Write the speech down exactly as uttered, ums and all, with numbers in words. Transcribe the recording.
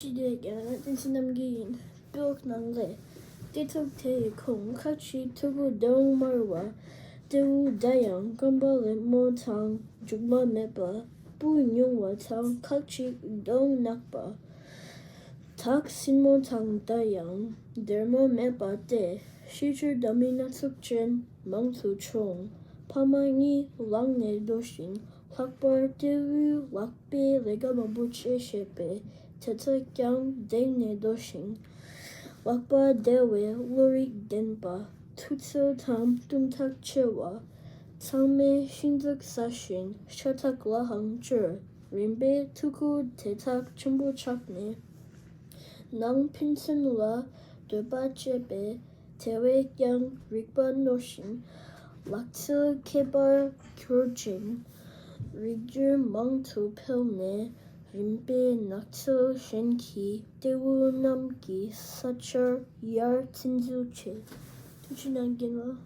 ཅི་དེ་ཀྱང་བསྟན་འཛིན་རྣམ་རྒྱལ་ཡིན། སྤོག་ནང་ལས། སྐེ་ཐུག་དེ་ཡི་ཁོངས་ཁ་ཅིག་ཐུ་གུ་གདོང་དམར་བ། ཏེའུ་ད་ཡང་སྐམ་པ་ལེབ་མོ་དང་མཇུག་མ་མེད་པ། སྤུ་ཉུང་བ་དང་ཁ་ཅིག་གདོང་ནག་པ། དག་སྲིན་མོ་དང་ད་ཡང་སྡེར་མོ་མེད་པ་སྟེ། ཤི་ཆུ་འདམ་མི་སྣ་ཚོགས་ཅན་མང་དུ་འཁྱོངས། ཕ་མ་གཉིས་ལངས་ནས་སྡོད་ཞིང་། ལྷག་པར་ཏེའུའི་ལག་པས་ལས་ཀ་མང་པོ་བྱེད་ཤེས་པས་དེ་ཚོས་ཀྱང་བསྡད་ནས་སྡོད་ཞིང་། ལག་པ་བདེ་བས་བློ་རིག་ལྡན་པ། མཐུ་རྩལ་དང་གཏུམ་ཐག་ཆེ་བ། ཚང་མས་ཤིང་འཛུགས་ཟ་ཞིང་ཤ་ཐག་ལའང་སྤྱོད། རིམ་པས་ཐུ་གུ་དེ་དག་ཆེན་པོ་ཆགས་ནས། ནང་ཕན་ཚུན་ལ་འདོད་པ་སྐྱེས་པས། དེ་བས་ཀྱང་རིག་པ་རྣོ་ཞིང་། ལག་རྩལ་མཁས་པར་གྱུར་ཅིང་། རིག་རྒྱུན་མང་དུ་འཕེལ་ནས། རིམ་པས་ནགས་ཚལ་གཞན་གྱི་ཏེའུ་རྣམས་ཀྱི་ས་ཆར་ཡར་བཙན་འཛུལ་བྱས། ཐུགས་རྗེ་གནང་། རྒན་ལགས།